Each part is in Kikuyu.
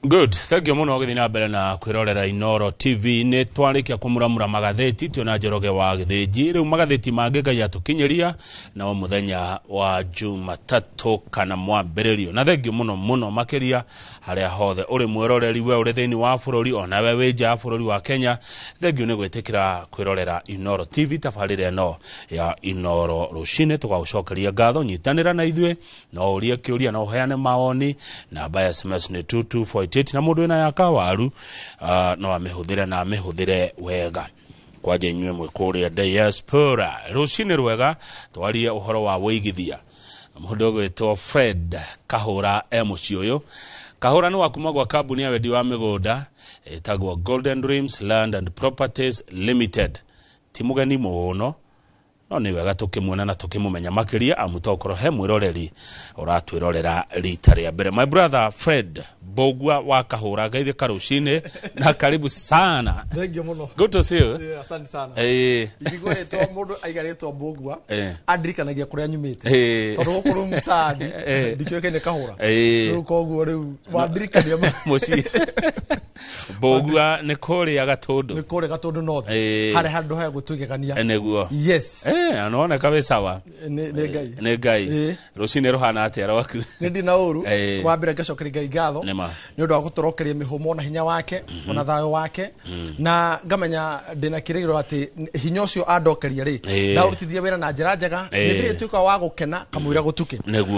Good, thank you muno gũthiĩ na mbere na kwĩrorera Inoro TV. Nĩ twarĩkia kũmuramura magathĩti twĩna Njoroge wa Gĩthĩnji. Rĩu magathĩti mangĩ Ngai atũkinyĩria no mũthenya wa Jumatatũ kana mwambĩrĩrio. Na thank you mũno mũno makĩria harĩa hothe ũrĩ mwĩroreri, we ũrĩ thĩinĩ wa bũrũri onawe wĩ nja ya bũrũri wa Kenya. Thank you nĩ gwĩtĩkĩra kwĩrorera Inoro TV, tabarĩra ĩno ya Inoro rũcinĩ. Tũgagũcokeria ngatho, nyitanĩra na ithuĩ, no ũrie kĩũria, no ũheane mawoni. Namba ya SMS nĩ 22488, na mũndũ wĩna ya kawaru no amĩhũthĩre na amĩhũthĩre wega. Kwanja inyuĩ mwĩ kũrĩa diaspora, rũcinĩ rwega. Twarie ũhoro wa wĩigithia. Mũndũ ũgwĩtwo Fred Kahũra e mũciĩ ũyũ. Kahũra nĩ wa kuma gwa kambuni ya wendi wa mĩgũnda ĩtagwo Golden Dreams Land and Properties Limited. Ti mũgeni mũno, no nĩ wega tũkĩmuona na tũkĩmũmenya makĩria, amu tokorwo he mwĩroreri ũratwĩrorera rita rĩa mbere. My brother Fred Mbũgua wa Kahũra, geithĩka rũcinĩ na karibu sana. Thank you mũno. Good to see you. Yeah, asante sana. Ĩĩ. Ingĩigua rĩtwa mũndũ aiga rĩtwa Mbũgua, andirikanagia kũrĩa nyumĩte, tondũ gũkũ rĩu mtaani ndikĩũĩkaine Kahũra. Rĩu koguo rĩu wandirikania mũciĩ Mbũgua nĩ kũrĩa Gatũndũ. Nĩ kũrĩa Gatũndũ North, harĩa handũ ha gwĩtũigegania. Nĩguo. Yes. Na nĩwoneka wĩ sawa. Nĩ Ngai. Nĩ Ngai. Rũcinĩ rũhana atĩa rwaku? Nĩ ndina ũru. Wa mbere ngacokeria Ngai ngatho Nĩma. nĩ ũndũ wa gũtũrokeria mĩhũmũ na hinya wake ona thayũ wake, na ngamenya ndĩna kĩrĩgĩrĩro atĩ hinya ũcio andokeria rĩ, ndaũrutithia wĩra na njĩra njega, nĩ ndĩrĩtuĩka wa gũkena kamũira gũtuke.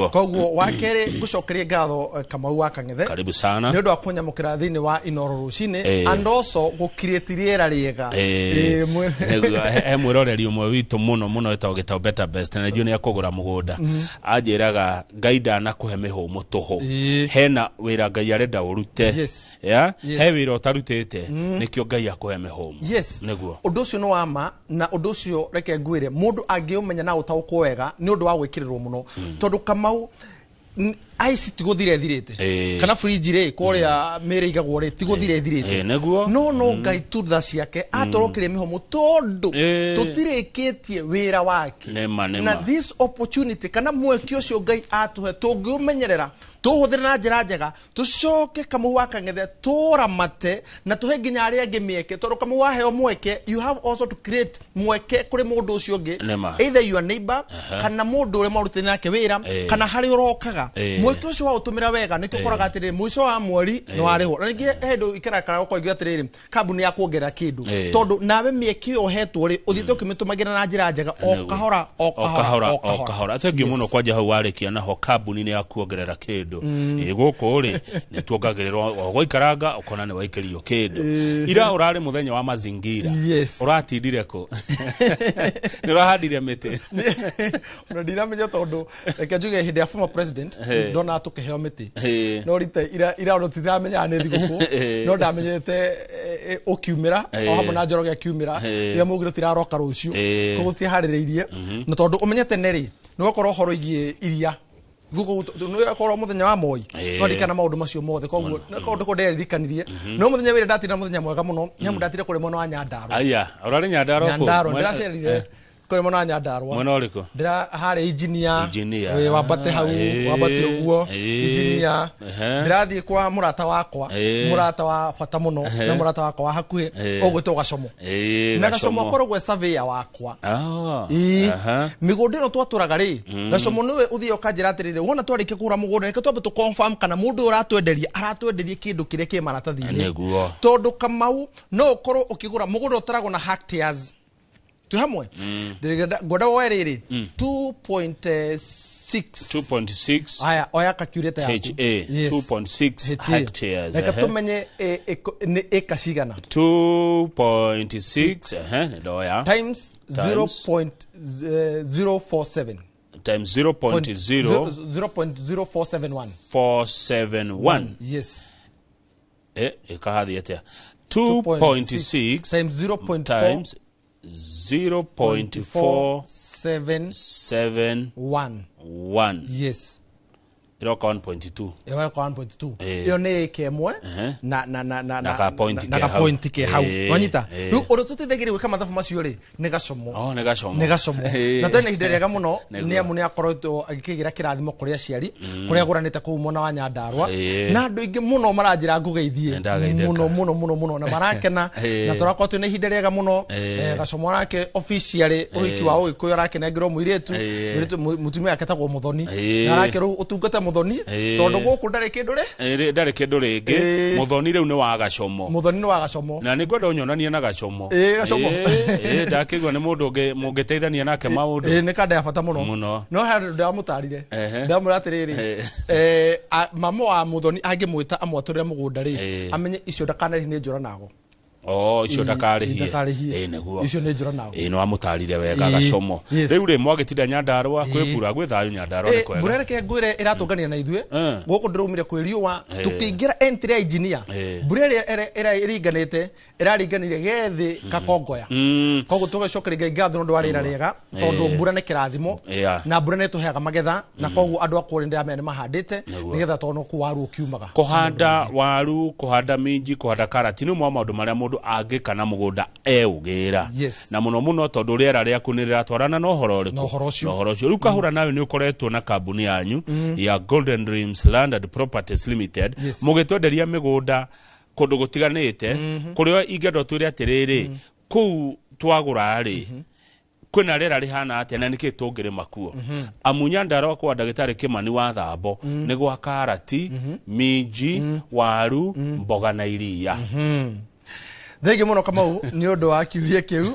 Koguo wa kerĩ ngũcokerie ngatho Kamau wa Kang'ethe Karibu sana. nĩ ũndũ wa kũnyamũkĩra thĩinĩ wa Inoro rũcinĩ and also gũcreate rĩera rĩega. Nĩguo. He mwĩroreri ũmwe witũ mũno mũno wĩtagwo Gĩtau Better Best, na nĩnjũĩ nĩ akũgũra mũgũnda. Anjĩraga Ngai ndanakũhe mĩhũmũ tũhũ. Hena wĩra Ngai arenda ũrute. Yeah? He wĩra ũtarutĩte, nĩkĩo Ngai akũhe mĩhũmũ. Nĩguo. Ũndũ ũcio nĩ wa ma, na ũndũ ũcio reke ngwĩre, mũndũ angĩũmenya na ũtaũkwo wega, nĩ ũndũ wa gwĩkĩrĩrwo mũno, tondũ Kamau, ice ti gũthira ĩthirĩte, kana fridge rĩ kũrĩa mĩrĩ igagwo rĩ ti gũthira ĩthirĩte. Nĩguo. No Ngai tu tha ciake atũrokeria mĩhũmũ, tondũ tũtirĩkĩtie wĩra wake. Nĩma, nĩma. Na this opportunity kana mweke ũcio Ngai atũhe, tũngĩũmenyerera, tũhũthĩre na njĩra njega, tũcoke, Kamau wa Kang'ethe, tũramate na tũhe nginya arĩa angĩ mĩeke, tondũ Kamau, waheo mweke, you have also to create mweke kũrĩ mũndũ ũcio ũngĩ, Nĩma. either your neighbor kana mũndũ ũrĩa mwarutĩte nake wĩra kana harĩa ũrokaga. Mweke ũcio waũtũmĩra wega, nĩkĩo ũkoraga atĩrĩrĩ, mũico wa mweri nĩ warĩhwo. Na ningĩ he hĩndĩ ikarakara ũkoiga atĩrĩrĩ, kambuni ya kuongerera kĩndũ, tondũ nawe mĩeke ĩyo ũhetwo rĩ, ũthiĩte ũkĩmĩtũmagĩra na njĩra njega o kahora o o kahora o o kahora. Thank you mũno. Kwanja hau warĩkia naho, kambuni nĩ ya kuongerera kĩndũ. Ĩ gũkũ rĩ, nĩ tuongagĩrĩrwo o gwaikaranga, ũkona nĩ waikĩrio kĩndũ. Ira ũrarĩ mũthenya wa mazingira. Ũratindire kũ? Nĩ ũrahandire mĩtĩ? Ona ndinamenya, tondũ reke njuge hĩndĩ ya former president ndonaga tũkĩheo mĩtĩ, no rita ira ona tũtiramenyaga nĩ thigũkũ, no ndamenyete ũkiumĩra o hamwe na Njoroge akiumĩra rĩrĩa maugire tiraroka rũciũ. Koguo tutiharĩrĩirie, na tondũ ũmenye tene rĩ, nĩ gwakorwo ũhoro igiĩ iria nĩgakorwo mũthenya wa Moi, twarikana maũndũ macio mothe. Koguo kaũndũ kau nderirikanirie, no mũthenya wĩrĩ ndatinda mũthenya mwega mũno, nĩ amu ndatire kũrĩ mwena wa Nyandarua. Aya, ũrarĩ Nyandarua kũ? Nyandarua, ndĩracerire kũrĩ mwena wa Nyandarua. Mwena ũrĩkũ? Ndĩra harĩa Engineer. Engineer. Wambate hau, wambate ũguo, Engineer. Ndĩrathiĩ kwa mũrata wakwa, mũrata wa bata mũno na mũrata wakwa wa hakuhĩ ũgwĩtwo Gacomo, na Gacomo akoragwo e surveyor wakwa. Ĩĩ. Mĩgũnda ĩno twatũraga rĩ, Gacomo nĩwe ũthiĩ ũkanjĩra atĩrĩrĩ, wona twarĩkia kũgũra mũgũnda, reke twambe tũ confirm kana mũndũ ũyũ ũratwenderia aratwenderia kĩndũ kĩrĩa kĩ maratathi-inĩ. Tondũ Kamau, no ũkorwo ũkĩgũra mũgũnda ũtaragwo na hectares. Twĩ hamwe? Ngwenda woe rĩrĩ, 2.6. 2.6. Aya, oya calculator yaku. HA. 2.6 HA. Hectares. Reke tũmenye nĩ ĩka cigana. 2.6, ehe, nĩ ndoya. Times Times. 0.047. Times 0.0 0.0471. 471. Yes. Ĩkahathiĩ atĩa? 2.6 times 0.4 times 0.471. 71. Yes. Ĩroka 1.2. Ĩroka 1.2. Ĩĩ. Ĩyo nĩ ĩka ĩmwe Ehe. na na na na Na ka point na ke ka hau. point ke hau. Ĩĩ, Wanyita? ĩĩ. Rĩu ũrĩa tũteithagĩrĩria gwĩka mathabu macio rĩ nĩ Gacomo. Oh, nĩ Gacomo. Nĩ Gacomo. Ĩĩ. Na twĩna ihinda rĩega mũno Nĩguo. nĩ amu nĩ akoretwo agĩkĩgĩra kĩrathimo kũrĩ aciari kũrĩa agũranĩte kũu mwena wa Nyandarua Ĩĩ. na andũ aingĩ mũno maranjĩra ngũgeithie Nĩndageithĩka. mũno mũno mũno mũno na marakena Ĩĩ. na tũrakorwo twĩna ihinda rĩega mũno. Ĩĩ. Gacomo arake officially ũhiki wa Ũgĩkũyũ arakenengerwo mũirĩtu. Ĩĩ. Mũirĩtu mũtumia wake etagwo Mũthoni. Ĩĩ. Na arakerwo ũtungate Mũthoni Ĩĩ. tondũ gũkũ ndarĩ kĩndũ rĩ. Ĩĩ, ndarĩ kĩndũ rĩngĩ. Ĩĩ. Mũthoni rĩu nĩ wa Gacomo. Mũthoni nĩ wa Gacomo. Na nĩ ngwenda ũnyonanie na Gacomo. Ĩĩ, Gacomo. Ĩĩ, ĩĩ, ndakĩigua nĩ mũndũ mũngĩteithania nake maũndũ. Ĩĩ, nĩ kanda ya bata mũno. Mũno. No he handũ ndĩramũtarire. Ehe. Ndamwĩra atĩrĩrĩ, Ĩĩ. mama wa Mũthoni angĩmwĩta amwatũrĩre mũgũnda rĩ, Ĩĩ. amenye icio ndakanarĩhie nĩ njũra nago. Oh, icio ndakarĩhie. Ndakarĩhie. Ĩĩ, nĩguo. Icio nĩ njũra nago. Ĩĩ, nĩ wamũtarire wega Ĩĩ. Gacomo. Yes. Rĩu rĩ mwagĩtinda Nyandarua kwĩ mbura gwĩ thayũ Nyandarua nĩ kwega. Mbura reke ngwĩre ĩratũngania na ithuĩ. Eh. Gũkũ ndĩraumire kwĩ riũa Eh. tũkĩingĩra entry ya engineer. Eh. Mbura ĩrĩa ĩringanĩte ĩraringanire gethĩ kakongoya. Koguo tũgacokeria Ngai ngatho nĩ ũndũ wa rĩera rĩega tondũ Eh. mbura nĩ kĩrathimo Yeah. na mbura nĩ ĩtũheaga magetha na koguo andũ a kũrĩa ndĩramenya nĩ mahandĩte Nĩguo. nĩgetha tondũ kũu waru ũkiumaga. Kũhanda waru, kũhanda minji, kũhanda karati nĩ ũmwe wa maũndũ marĩa mũndũ angĩka na mũgũnda eũgĩra. Yes. Na mũno mũno tondũ rĩera rĩaku nĩ rĩratwarana na ũhoro ũrĩkũ? Na ũhoro ũcio. Na ũhoro ũcio. Rĩu kahũra nawe nĩ ũkoretwo na kambuni yanyu ya Golden Dreams Land and Properties Limited. Yes. Mũgĩtwenderia mĩgũnda kũndũ gũtiganĩte kũrĩa ingĩenda ũtwĩre atĩrĩrĩ kũu twagũra rĩ kwĩna rĩera rĩhana atĩa na nĩkĩ tũngĩrĩma kuo. Amu Nyandarua kwa ndagĩtarĩ Kĩmani wa Thambo nĩ gwa karati, minji, waru, mboga na iria. Thengiũ mũno Kamau nĩ ũndũ wa kiuria kĩu.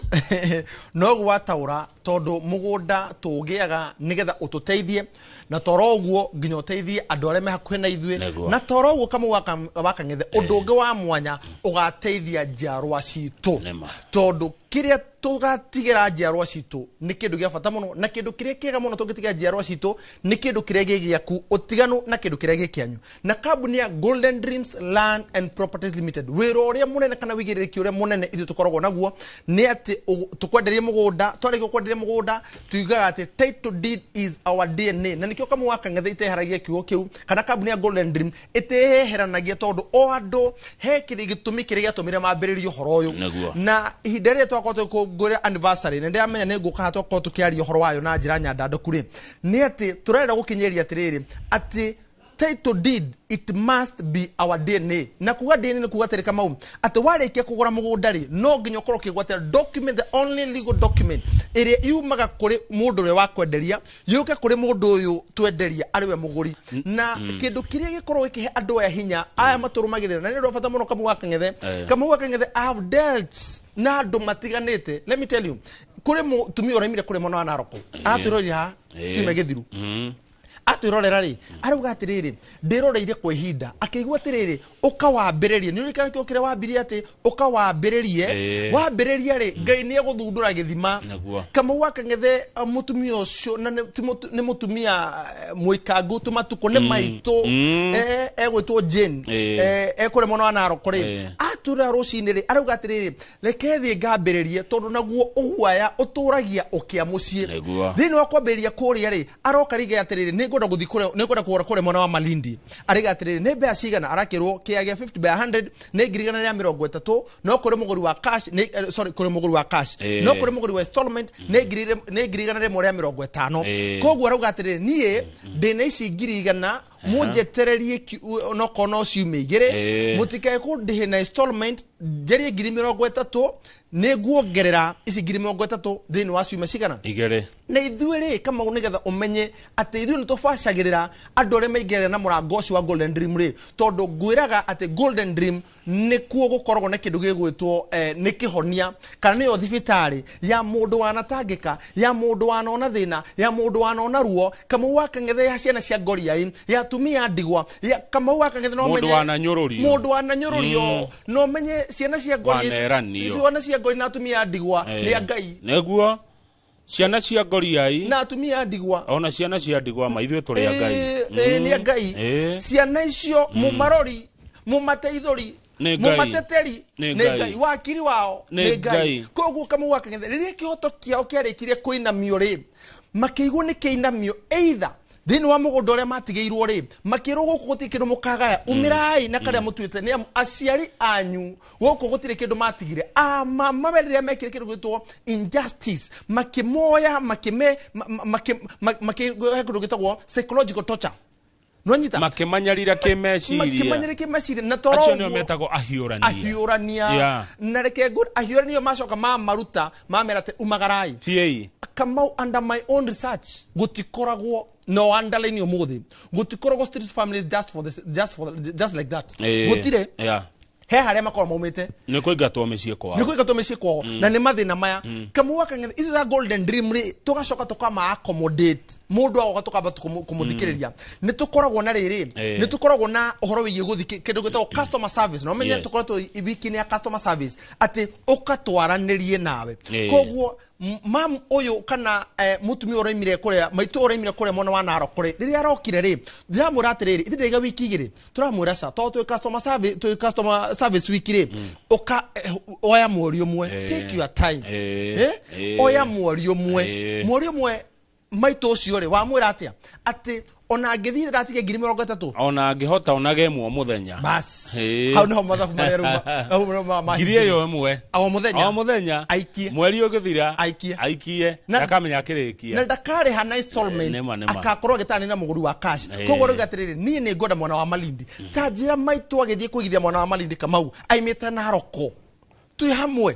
Noguo wataũra tondũ mũgũnda tũgĩaga nĩgetha ũtũteithie na toro ũguo nginya ũteithie andũ arĩa me hakuhĩ na ithuĩ Nĩguo. na toro ũguo Kamau wa Kang'ethe ũndũ ũngĩ wa mwanya ũgateithia njiarwa citũ Nĩma. tondũ kĩrĩa tũgatigĩra njiarwa citũ nĩ kĩndũ gĩa bata mũno na kĩndũ kĩrĩa kĩega mũno tũngĩtigĩra njiarwa citũ nĩ kĩndũ kĩrĩa gĩ gĩaku ũtiganu na kĩndũ kĩrĩa gĩ kĩanyu. Na kambuni ya Golden Dreams Land and Properties Limited wĩra ũrĩa mũnene kana wĩigĩrĩrĩki ũrĩa mũnene ithuĩ tũkoragwo naguo nĩ atĩ tũkwenderie mũgũnda, twarĩkia gũkwenderia mũgũnda tuigaga atĩ title deed is our DNA na nĩkĩo Kamau wa Kang'ethe iteheragia kiugo kĩu kana kambuni ya Golden Dream ĩteheranagia tondũ o andũ he kĩrĩ gĩtũmi kĩrĩa gĩatũmire mambĩrĩrie ũhoro ũyũ. Nĩguo. Na ihinda rĩrĩa twakorwo tũgĩkũngũĩra anniversary nĩ ndĩramenya nĩ ngũka haha twakorwo tũkĩaria ũhoro wayo na njĩra nyandandũku rĩ nĩ atĩ tũrenda gũkinyĩria atĩrĩrĩ atĩ title deed it must be our DNA na kuga DNA nĩ kuga atĩrĩ Kamau atĩ warĩkia kũgũra mũgũnda rĩ no nginya ũkorwo ũkĩgwatĩra document, the only legal document ĩrĩa yumaga kũrĩ mũndũ ũrĩa wakwenderia yũke kũrĩ mũndũ ũyũ twenderia arĩ we mũgũri na kĩndũ kĩrĩa gĩkorwo gĩkĩhe andũ aya hinya aya matũrũmagĩrĩra na nĩ ũndũ wa bata mũno Kamau wa Kang'ethe. Eh. Kamau wa Kang'ethe, I have dealt na andũ matiganĩte. Let me tell you, kũrĩ mũtumia ũraimire kũrĩ mwena wa Narok aratwĩroria haha kiumia gĩthiru atwĩrorera rĩ arauga atĩrĩrĩ ndĩroreire kwa ihinda akĩigua atĩrĩrĩ ũkawambĩrĩrie nĩ ũrikana kĩo kĩrĩa wambirie atĩ ũkawambĩrĩrie Ĩĩ. wambĩrĩria rĩ Ngai nĩ egũthundũra gĩthima. Nĩguo. Kamau wa Kang'ethe mũtumia ũcio na nĩ mũtumia mũikangu tũmatukũ nĩ maitũ egwĩtwo Jane. Ĩĩ. Ekũrĩ mwena wa Narok rĩ Ĩĩ. atwĩra rũcinĩ rĩ arauga atĩrĩrĩ reke thiĩ ngambĩrĩrie tondũ naguo ũguaya ũtũragia ũkĩa mũciĩ. Nĩguo. Thĩinĩ wa kwambĩrĩria kũrĩa rĩ aroka rĩngĩ atĩrĩrĩ nĩ ngwenda gũthiĩ kũrĩa nĩ ngwenda kũgũra kũrĩa mwena wa Malindi arĩga atĩrĩrĩ nĩ mbeca cigana arakĩrwo kĩa gĩa 50 by 100 nĩ 130,000 no kũrĩ mũgũri wa cash nĩ sorry kũrĩ mũgũri wa cash Ĩĩ. no kũrĩ mũgũri wa installment nĩ 150,150. Ĩĩ. Koguo arauga atĩrĩrĩ niĩ ndĩna ici 100,000 mũnjetererie onokorwo no ciumia igĩrĩ Ĩĩ. mũtikae kũndĩhe na installment njerie 30,000 nĩ nguongerera ici 30,000 thĩinĩ wa ciumia cigana Igĩrĩ. Na ithuĩ rĩ Kamau nĩgetha ũmenye atĩ ithuĩ nĩ tũbacagĩrĩra andũ arĩa maingĩrĩra na mũrango ũcio wa Golden Dream rĩ tondũ ngwĩraga atĩ Golden Dream nĩkuo gũkoragwo na kĩndũ gĩgwĩtwo nĩ kĩhonia kana nĩyo thibitarĩ ya mũndũ wanatangĩka ya mũndũ wanona thĩna ya mũndũ wanona ruo Kamau wa Kang'ethe ya ciana cia ngoriai ya atumia a ndigwa ya Kamau wa Kang'ethe no Mũndũ ũmenye wananyũrũrio. mũndũ wananyũrũrio no ũmenye ciana cia ngoriai Waneranio. ciana cia ngori na atumia a ndigwa nĩ a Ngai. Nĩguo ciana cia ngoriai na atumia a ndigwa ona ciana cia ndigwa ma ithuĩ tũrĩ a Ngai. Ĩĩ, nĩ a Ngai. Ĩĩ. Ciana icio mũmarori mũmateithũri Nĩ Ngai. mũmateteri Nĩ nĩ Ngai. Ngai wakiri wao Nĩ nĩ Ngai. Ngai. Koguo Kamau wa Kang'ethe rĩrĩa kĩhoto kĩao kĩarĩkirie kũinamio rĩ makĩigwo nĩ kĩinamio either Thĩinĩ wa mũgũnda ũrĩa matigĩirwo rĩ, makĩrwo gũkũ gũtirĩ kĩndũ mũkagaya, umĩrai na karĩa mũtuĩte, nĩ amu aciari anyu gũkũ gũtirĩ kĩndũ matigire. Mama rĩrĩa mekire kĩndũ gĩtwo injustice, makĩmoya makĩme makĩ kĩndũ gĩtagwo psychological torture. Nonyita makĩmanyarira kĩmeciria, makĩmanyarira kĩmeciria, na toro acio nĩo metagwo ahiũrania, ahiũrania. Na reke ngũ ahiũrania macoka mamaruta mamera atĩ umagarai thiĩi. Kamau, under my own research, gũtikoragwo no underline ũmũthĩ, gũtikoragwo street families just for this, just for just like that. Gũtirĩ. He harĩa makoragwo maumĩte nĩ kũingatwo mĩciĩ kwao, nĩ kũingatwo mĩciĩ kwao, na nĩ mathĩna maya. Kamau wa Kang'ethe, ithuĩ ta Golden Dream rĩ, tũgacoka tũkama accommodate mũndũ agoka tũkamba kũmũthikĩrĩria. Nĩ tũkoragwo na rĩrĩ, nĩ tũkoragwo na ũhoro wĩgiĩ gũthikĩ kĩndũ gĩtagwo customer service. No menye tũkoretwo wiki-inĩ ya customer service, atĩ ũkatwaranĩrie nawe. Koguo mam ũyũ kana mũtumia ũraimire kũrĩa, maitũ ũraimire kũrĩa mwena wa Narok rĩ, rĩrĩa arokire rĩ, ndĩramwĩra atĩrĩrĩ, ithuĩ ndĩraiga wiki igĩrĩ, tũramwĩra ca, tondũ twĩ customer service, twĩ customer service wiki rĩ, ũka oya mweri ũmwe, take your time. Oya mweri ũmwe, mweri ũmwe maitũ ũcio rĩ, wamwĩra atĩa? Atĩ ona angĩthiĩ ndatigie 30,000, ona angĩhota onage ĩmwe mũthenya. Bas, hau nĩho mathabu marĩa rĩu ngiri ĩyo ĩmwe o mũthenya, o mũthenya, aikie mweri ũgĩthira, aikie, aikie, ndakamenya akĩrĩkia, na ndakarĩha na installment, akakorwo agĩtana na mũgũri wa cash. Koguo rĩu atĩrĩrĩ, niĩ nĩ ngwenda mwana wa Malindi, ta njĩra maitũ agĩthiĩ kũigithia mwana wa Malindi Kamau aimĩte Naroko, twĩ hamwe.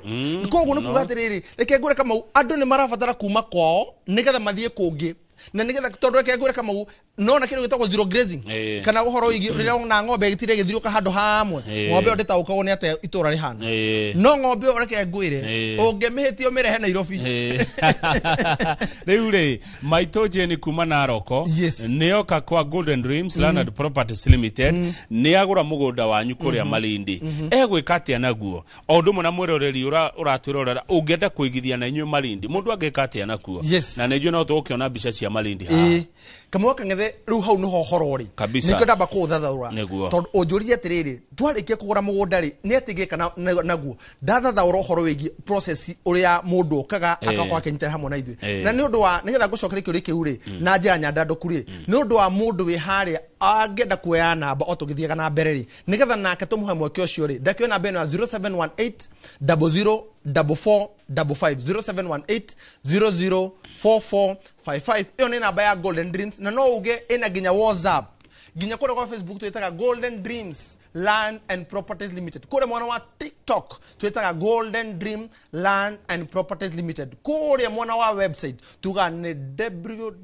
Koguo nĩ kuga atĩrĩrĩ, reke ngwĩre Kamau, andũ nĩ marabatara kuma kwao nĩgetha mathiĩ kũngĩ, na nĩgetha tondũ reke ngwĩre Kamau, nona kĩndũ gĩtagwo zero grazing, kana ũhoro wĩgiĩ rĩrĩa wona ng'ombe ĩgĩtire ĩgĩthiũrũrũka handũ hamwe, ng'ombe ĩyo ndĩtaũkagwo nĩ atĩa itũũra rĩhana. No ng'ombe ĩyo reke ngwĩre, ũngĩmĩhĩtia ũmĩrehe Nairobi. Rĩu rĩ, maitũ Jane kuma Naroko nĩoka kwa Golden Dreams Land and Properties Limited, nĩagũra mũgũnda wanyu kũrĩa Malindi. Egwĩka atĩa naguo? O ũndũ ũmwe na mwĩroreri ũratwĩrorera, ũngĩenda kũigithia na inyuĩ Malindi, mũndũ angĩka atĩa nakuo? Na nĩ njũĩ no tũgũkĩona mbica cia Malindi haha. Kamau wa Kang'ethe, rĩu hau nĩho ũhoro ũrĩ. Nĩkĩo ndamba kũũthathaũra, tondũ ũnjũririe atĩrĩrĩ, twarĩkia kũgũra mũgũnda rĩ, nĩ atĩa ingĩka naguo? Ndathathaũra ũhoro wĩgiĩ process ũrĩa mũndũ okaga agakorwo akĩnyitanĩra hamwe na ithuĩ. Na nĩ ũndũ wa nĩgetha ngũcokerie kĩũria kĩu rĩ, na njĩra nyandandũku rĩ, nĩ ũndũ wa mũndũ wĩ harĩa angĩenda kuoya namba o tũgĩthiaga na mbere rĩ, nĩgetha nake tũmũhe mweke ũcio rĩ, ndakĩoya namba ĩno ya 0718 00 44 55, 0718 00 44 55. Ĩyo nĩ namba ya Golden Dreams, na no uge ĩna nginya WhatsApp, nginya kũrĩa kwa Facebook twĩtaga Golden Dreams Land and Properties Limited, kũrĩa mwena wa TikTok twĩtaga Golden Dream Land and Properties Limited, kũrĩa mwena wa website tuga nĩ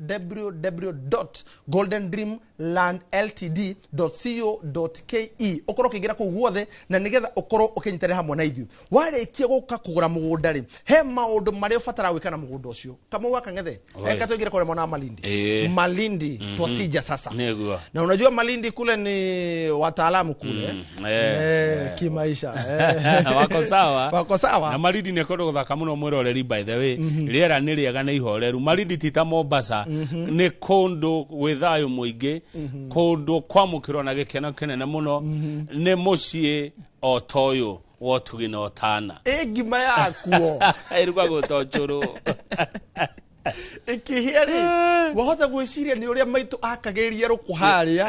www.goldendreamlandltd.co.ke. Ũkorwo ũkĩingĩra kũu guothe, na nĩgetha ũkorwo ũkĩnyitanĩra hamwe na ithuĩ. Warĩkia gũka kũgũra mũgũnda rĩ, he maũndũ marĩa ũbataraga gwĩka na mũgũnda ũcio. Kamau wa Kang'ethe, reke tũingĩre kũrĩa mwena wa Malindi. Malindi twasija sasa. Na unajua Malindi kule ni wataalamu kule kimaisha. Wako sawa, wako sawa. Na Malindi nĩ kũndũ gũthaka mũno mwĩroreri, by the way. Rĩera nĩ rĩega na ihoreru. Malindi ti ta Mombasa, nĩ kũndũ gwĩ thayũ mũingĩ, kũndũ kwamũkĩrwo na gĩkeno kĩnene mũno, nĩ mũciĩ o ta ũyũ wa ũtugi na ũtana. Ĩ ngima yakuo ĩrugagwo ta ũcũrũ. Ĩkĩhĩa rĩ, wahota gwĩciria nĩ ũrĩa maitũ akagĩrĩria rũkũ harĩa,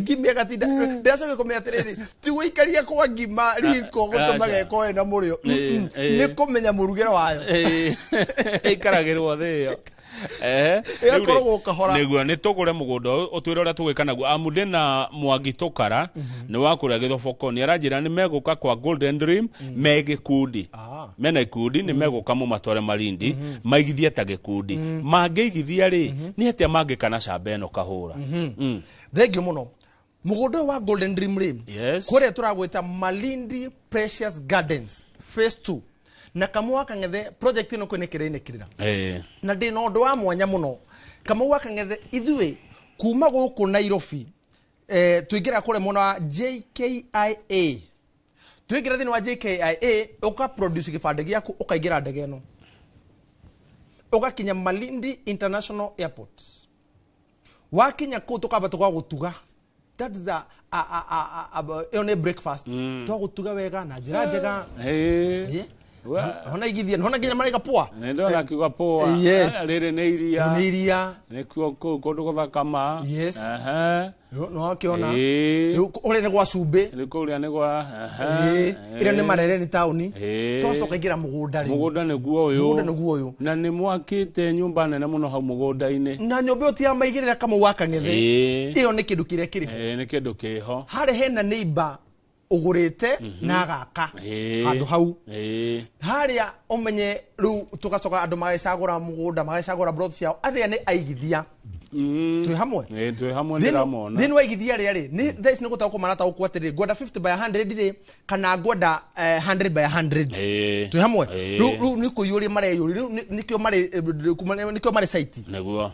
ngima ĩgatinda. Ndĩracoka kũmenya atĩrĩrĩ, ti gũikaria kwa ngima riko gũtũmaga ĩkorwo ĩna mũrĩo, nĩ kũmenya mũrugĩre wayo. Ĩikaragĩrwo thĩ ĩyo. Ĩgakoragwo kahora. Nĩguo nĩ tũgũre mũgũnda ũyũ, ũtwĩre ũrĩa tũgwĩka naguo. Amu ndĩna Mwangi Tũkara, nĩ wa kũrĩa Gĩthoboko, nĩ aranjĩra nĩ megũka kwa Golden Dream me gĩkundi. Mena ikundi, nĩ megũka mũmatware Malindi, maigithie ta gĩkundi. Mangĩigithia rĩ, nĩ atĩa mangĩka na camba ĩno kahũra? Thengiũ mũno. Mũgũnda ũyũ wa Golden Dream rĩ, kũrĩa tũragwĩta Malindi Precious Gardens Phase 2. Na Kamau wa Kang'ethe, project ĩno kwĩ nĩ kĩrĩra. Na ndĩna ũndũ wa mwanya mũno. Kamau wa Kang'ethe, ithuĩ kuma gũkũ Nairobi, tũingĩra kũrĩa mwena wa JKIA. Tũingĩra thĩinĩ wa JKIA, ũka produce gĩbandĩ gĩaku, ũkaingĩra ndege ĩno, ũgakinya Malindi International Airport. Wakinya kũu tũkamba tũgagũtuga. That is a ĩyo nĩ breakfast. Twagũtuga wega na njĩra njega. Hona igithia hona nginya maraiga poa. Nĩ ndona akiuga poa. Yes. Rĩrĩ nĩ iria. Nĩ iria. Nĩkuo kũu kũndũ gũthaka ma. Yes. Aha. Nĩ wakĩona. Ĩĩ. Rĩu ũrĩa nĩ gwa cumbĩ. Rĩu kũrĩa nĩ gwa. Aha. Ĩĩ. Ĩrĩa nĩ Marere nĩ taũni. Ĩĩ. Twacoka ingĩra mũgũnda rĩu. Mũgũnda nĩguo ũyũ. Mũgũnda nĩguo ũyũ. Na nĩ mwakĩte nyũmba nene mũno hau mũgũnda-inĩ. Na nyũmba ĩyo ti ya maigĩrĩra Kamau wa Kang'ethe. Ĩĩ. Ĩyo nĩ kĩndũ kĩrĩa kĩrĩ ho. Ĩĩ, nĩ kĩndũ kĩho. Harĩ hena neighbor ũgũrĩte na agaka Ĩĩ. handũ hau. Ĩĩ. Harĩa ũmenye rĩu tũgacoka andũ magĩcagũra mũgũnda magĩcagũra plot ciao arĩa nĩ aigithia. Twĩ hamwe? Ĩĩ, twĩ hamwe ndĩramona. Thĩinĩ wa igithia rĩa rĩ, nĩ thaa ici nĩ gũtaũkwo marataũkwo atĩrĩrĩ, ngwenda 50 by 100 rĩ, kana ngwenda 100 by 100. Ĩĩ. Twĩ hamwe? Ĩĩ. Rĩu nĩ kũiyũria mareyũria, rĩu nĩkĩo marĩ nĩkĩo marĩ site. Nĩguo.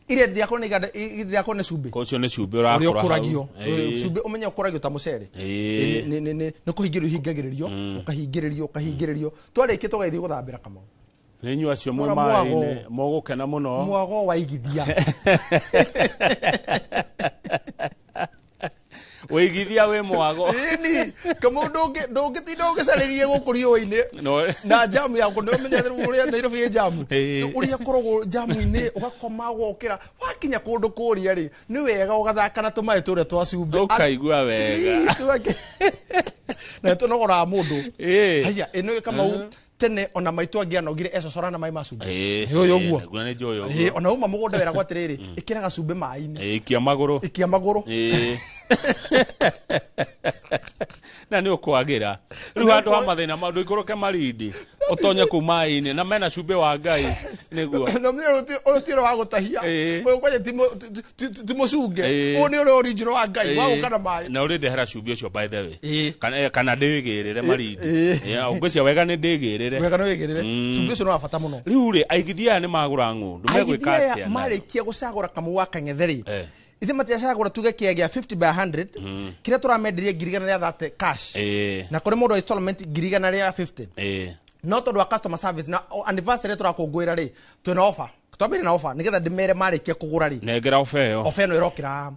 Iria ndĩrakorwo nĩ iganda, iria ndĩrakorwo nĩ cumbĩ. Ũcio nĩ cumbĩ Ũrĩa ũrakũra hau. ũkũragio. Ĩĩ. Cumbĩ ũmenye ũkũragio ta mũcere. Ĩĩ. Nĩ kũhingĩrĩrio ũhingagĩrĩrio, ũkahingĩrĩrio, ũkahingĩrĩrio. Twarĩkia tũgagĩthiĩ gũthambĩra Kamau. Nĩ inyuĩ acio mwĩ Rora mwago. maĩ-inĩ mũgũkena mũno. Mwago wa igithia. Wĩigithia wĩ mwago. Ĩni, Kamau ndũngĩtinda ũgĩcarĩria gũkũ riũa-inĩ. Na jamu yaku nĩ ũmenye ũrĩa Nairobi ĩ jamu. Ĩĩ. Ũrĩa ũkoragwo jamu-inĩ ũgakoma ũgokĩra wakinya kũndũ kũrĩa rĩ, nĩ wega ũgathaka na tũmaĩ tũrĩa twa cumbĩ. Ũkaigua wega. At least na nĩtũnogoraga mũndũ. Ĩĩ. Haiya, ĩno Kamau tene ona maitũ angĩanogire ecocora na maĩ ma cumbĩ. Ĩĩ. Nĩ ũyũ ũguo. Nĩguo nĩ njũĩ ũguo. Ĩĩ, ona uma mũgũnda weragwo atĩrĩrĩ, ĩkĩra gacumbĩ maĩ-inĩ. Ĩĩ, ikia magũrũ. Ikia magũrũ. Ĩĩ. Na nĩ ũkwagĩra. Rĩu handũ ha mathĩna ma ndũikũrũke Malindi, ũtonye kũu maĩ-inĩ na mena cumbĩ wa Ngai nĩguo. Na mimi ũyũ ti ũrĩa wa gũtahia. Ĩĩ. Ũyũ kwanja ti mũcunge. Ĩĩ. Ũyũ nĩ ũrĩa original wa Ngai, wa gũka na maĩ. Na ũrĩ ndehera cumbĩ ũcio by the way. Ĩĩ. Kana ndĩgĩrĩre Malindi. Ĩĩ. Yeah, ũngĩcia wega nĩ ndĩgĩrĩre. Wega nĩ wĩgĩrĩre. Cumbĩ ũcio nĩ wa bata mũno. Rĩu rĩ, aigithia aya nĩ magũra ng'ũndũ, megwĩka Aigithia aya atĩa nayo? marĩkia gũcagũra Kamau wa Kang'ethe rĩ, Eh. ithe matiacagũra tuge kĩea gĩa 50 by 100 kĩrĩa tũramenderie 130,000 cash. Ĩĩ. Na kũrĩ mũndũ wa installment 150,000. Ĩĩ. No tondũ wa customer service na anniversary tũrakũngũĩra rĩ, twĩna offer. Twambĩrĩrie na offer nĩgetha ndĩmere marĩkia kũgũra rĩ. Nengera ofa ĩyo. Ofa ĩno ĩrokĩra.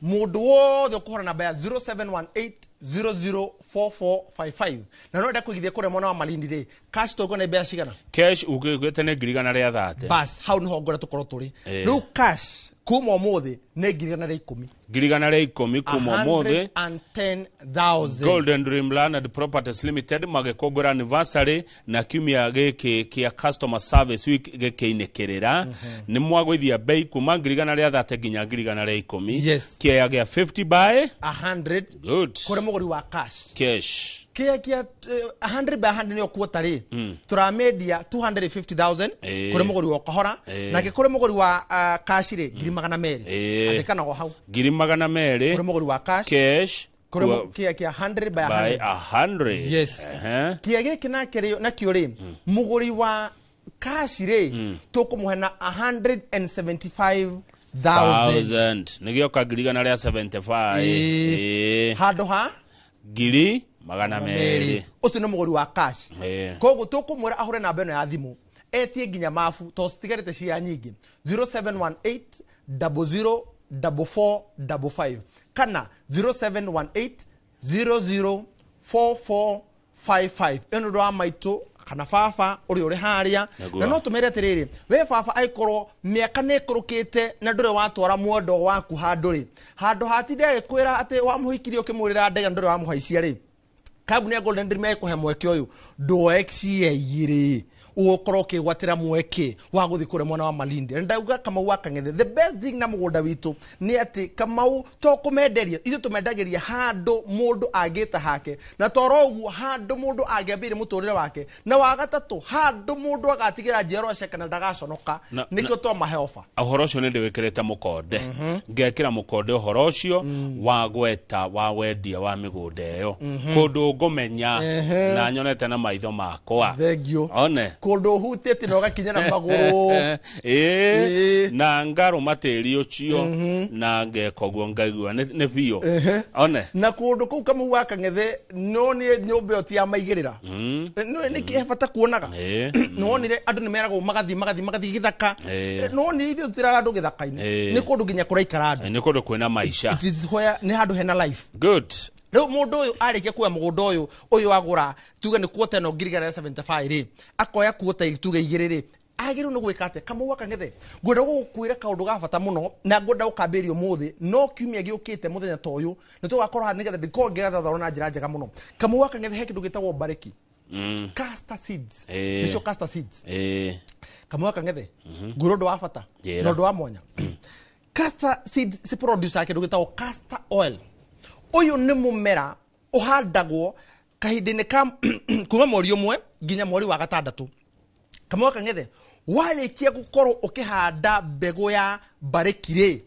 Mũndũ wothe ũkũhũra namba ya 0718004455 na no ende kũigithia kũrĩa mwena wa Malindi rĩ, cash tũkuona mbeca cigana? Cash ũgĩte nĩ 130,000. Bas, hau nĩho ngwenda tũkorwo tũrĩ. Ĩĩ. Rĩu cash kuma ũmũthĩ nĩ 110,000. 110,000 kuma ũmũthĩ. 110,000. Golden Dream Land and Properties Limited magĩkũngũĩra anniversary na kiumia gĩkĩ kĩa customer service week gĩkĩinĩkĩrĩra. Nĩ mwagũithia bei kuma 130,000 nginya 110,000. Yes. Kĩea gĩa 50 by 100 good. kũrĩ mũgũri wa cash. Cash. Kĩrĩa kĩa 100 by 100 nĩyo kuota rĩ, tũramendia 250,000 Ĩĩ. kũrĩ mũgũri wa kahora, Ĩĩ. nake kũrĩ mũgũri wa cash rĩ, 200,000. Ĩĩ. Andĩka nago hau. 200,000 Kũrĩ mũgũri wa cash. Cash. Kũrĩ kĩrĩa kĩa 100 by by 100. 100. Yes. Ehe. Kĩrĩa gĩkĩ nake rĩ, nakĩo rĩ, mũgũri wa cash rĩ, tũkũmũhe na 175,000. Thousand. Nĩgĩoka 175,000. Ĩĩ. Ĩĩ. Handũ ha 200,000. Ũcio nĩ mũgũri wa cash. Ĩĩ. Koguo tũkũmwĩra ahũre namba ĩno ya thimũ etie nginya mabu tondũ citigarĩte cia nyingĩ, 0718 00 44 55 kana 0718 00 44 55. Ĩno nĩ ũndũ wa maitũ kana baba ũrĩa ũrĩ harĩa. Nĩguo. Na no tũmere atĩrĩrĩ, we baba, angĩkorwo mĩaka nĩ ĩkũrũkĩte na ndũrĩ watwara mwendo waku handũ rĩ, handũ hatinde agĩkwĩra atĩ wamũhikirie ũkĩmũrĩra ndege na ndũrĩ wamũhaicia rĩ, kambuni ya Golden Dream ĩkũhe mweke ũyũ, ndũoe cia igĩrĩ ũgũkorwo ũkĩgwatĩra mweke wa gũthiĩ kũrĩa mwena wa Malindi. Na ndauga Kamau wa Kang'ethe, the best thing na mũgũnda witũ nĩ atĩ Kamau to kũmenderia, ithuĩ tũmendagĩria handũ mũndũ angĩta hake, na toro ũguo handũ mũndũ angĩambĩrĩria mũtũrĩre wake, na wa gatatũ handũ mũndũ agatigĩra njiarwa ciake na ndagaconoka. Nĩkĩo twamahe ofa. Ũhoro ũcio nĩ ndĩwĩkĩrĩte mũkonde, ngekĩra mũkonde ũhoro ũcio wa gweta wa wendia wa mĩgũnda ĩyo kũndũ ngũmenya na nyonete na maitho makwa. Thengiũ. One. Kũndũ ũhutĩtie na ũgakinya na magũrũ. Ĩĩ. Ĩĩ. Na ngarũma tĩri ũcio na ngeka ũguo ngaigua nĩ biũ one. Na kũndũ kũu Kamau wa Kang'ethe no nĩ nyũmba ĩyo ti ya maigĩrĩra. No nĩ he bata kuonaga. Nĩwonire andũ nĩ meragwo magathiĩ magathiĩ magathiĩ gĩthaka. Nĩwonire ithuĩ tũtiraga andũ gĩthaka-inĩ. Nĩ kũndũ nginya kũraikara andũ. Nĩ kũndũ kwĩna maica. It is where nĩ handũ hena life. Good. Rĩu mũndũ ũyũ arĩkia kuoya mũgũnda ũyũ ũyũ agũra tuge nĩ kuota ĩno 175,000 rĩ, akoya kuota tuge 2 rĩ, agĩrĩirwo nĩ gwĩka atĩa? Kamau wa Kang'ethe, ngwenda gũgũkwĩra kaũndũ ga bata mũno na ngwenda gũkambĩrĩria ũmũthĩ, no kiumia gĩũkĩte mũthenya ta ũyũ nĩ tũgakorwo haha nĩgetha ndikorwo ngĩgathathaũra na njĩra njega mũno. Kamau wa Kang'ethe, he kĩndũ gĩtagwo mbarĩki. Castor seeds. Nĩcio castor seeds. Kamau wa Kang'ethe, ngwĩra ũndũ wa bata na ũndũ wa mwanya. Castor seeds ci produce kĩndũ gĩtagwo castor oil. Ũyũ nĩ mũmera ũhandagwo kahinda-inĩ ka kuma mweri 1 nginya mweri wa 6. Kamau wa Kang'ethe, warĩkia gũkorwo ũkĩhanda mbegũ ya mbarĩki rĩ,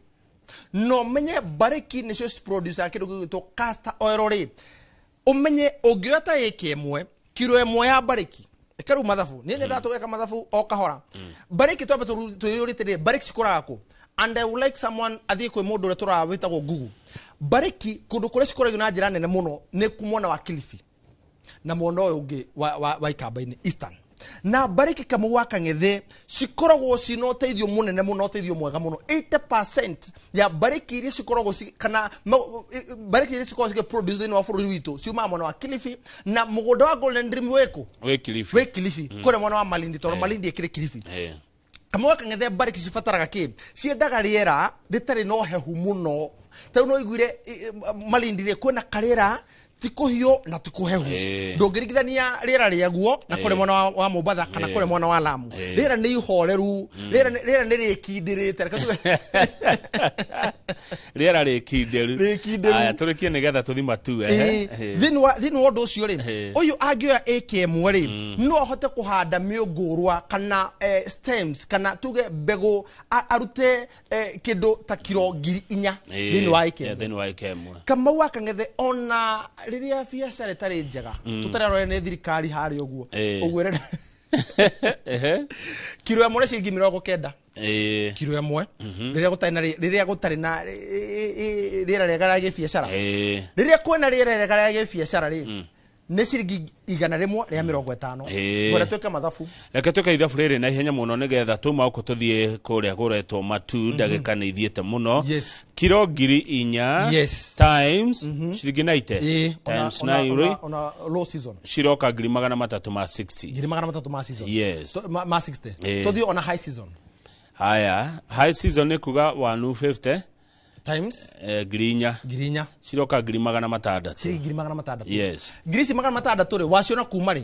no menye mbarĩki nĩcio ci produce kĩndũ gĩgwĩtwo castor oil rĩ, ũmenye ũngĩoya ta ĩka 1 kiro 1 ya mbarĩki, ĩka rĩu mathabu, niĩ nyendaga tũgeka mathabu o kahora. Mbarĩki twambe twĩyũrĩte rĩ, mbarĩki cikũraga kũ? And I would like someone athiĩ kwĩ mũndũ ũrĩa tũraga wĩtagwo Google. Mbarĩki kũndũ kũrĩa cikũragio na njĩra nene mũno nĩ mwena wa Kilifi na mwena ũyũ ũngĩ wa Ikamba-inĩ Eastern. Na mbarĩki Kamau wa Kang'ethe cikoragwo cina ũteithio mũnene mũno, ũteithio mwega mũno. 80% ya mbarĩki iria cikoragwo kana mbarĩki iria cikoragwo cigĩ produce thĩinĩ wa bũrũri witũ ciumaga mwena wa Kilifi, na mũgũnda wa Golden Dream wĩkũ? Wĩ Kilifi. Wĩ Kilifi, kũrĩa mwena wa Malindi, tondũ Malindi ĩkĩrĩ Kilifi. Kamau wa Kang'ethe, mbarĩki cibataraga kĩ? Ciendaga rĩera rĩtarĩ na ũhehu mũno. Ta rĩu no ũiguire Malindi rĩ, kwĩna karĩera ti kũhiũ na ti kũhehu. Ndũngĩringithania rĩera rĩaguo na kũrĩa mwena wa Mombatha kana kũrĩa mwena wa Lamu. Rĩera nĩ ihoreru, rĩera nĩ rĩkindĩrĩte. Reke tuge Rĩera rĩkindĩru. Rĩkindĩru. Aya, tũrĩkie nĩgetha tũthi matu. Thĩinĩ wa ũndũ ũcio rĩ, ũyũ angĩoya ĩka 1 rĩ, no ahote kũhanda mĩũngũrwa kana stems kana tuge mbegũ, arute kĩndũ ta kiro 4,000 thĩinĩ wa ĩka ĩmwe. Thĩinĩ wa ĩka 1. Kamau wa Kang'ethe, ona rĩrĩa biacara ĩtarĩ njega, tũtarĩ arore nĩ thirikari harĩa ũguo, ũguo ĩrenda kiro 1 nĩ ciringi 90. Kiro 1 rĩrĩa gũtarĩ na rĩrĩa gũtarĩ na rĩera rĩega rĩa gĩbiacara. Rĩrĩa kwĩna rĩera rĩega rĩa gĩbiacara rĩ, nĩ ciringi 150. Ngwenda twĩke mathabu. Reke twĩke ithabu rĩrĩ na ihenya mũno nĩgetha tuma gũkũ tũthiĩ kũrĩa kũretwo matu, ndagĩka nĩ ithiĩte mũno. Kiro 4,000 times ciringi 90 times 9 rĩ, Ona low season. Ciroka 360,000. 300,000 ma season. Yes. So, ma 60. Tũthiĩ ona high season. Haya, high season nĩ kuga 150 times 4,000. 4,000. Ciroka 600,000. Ciringi 600,000. Yes. 600,000 rĩ, waciona kuma rĩ,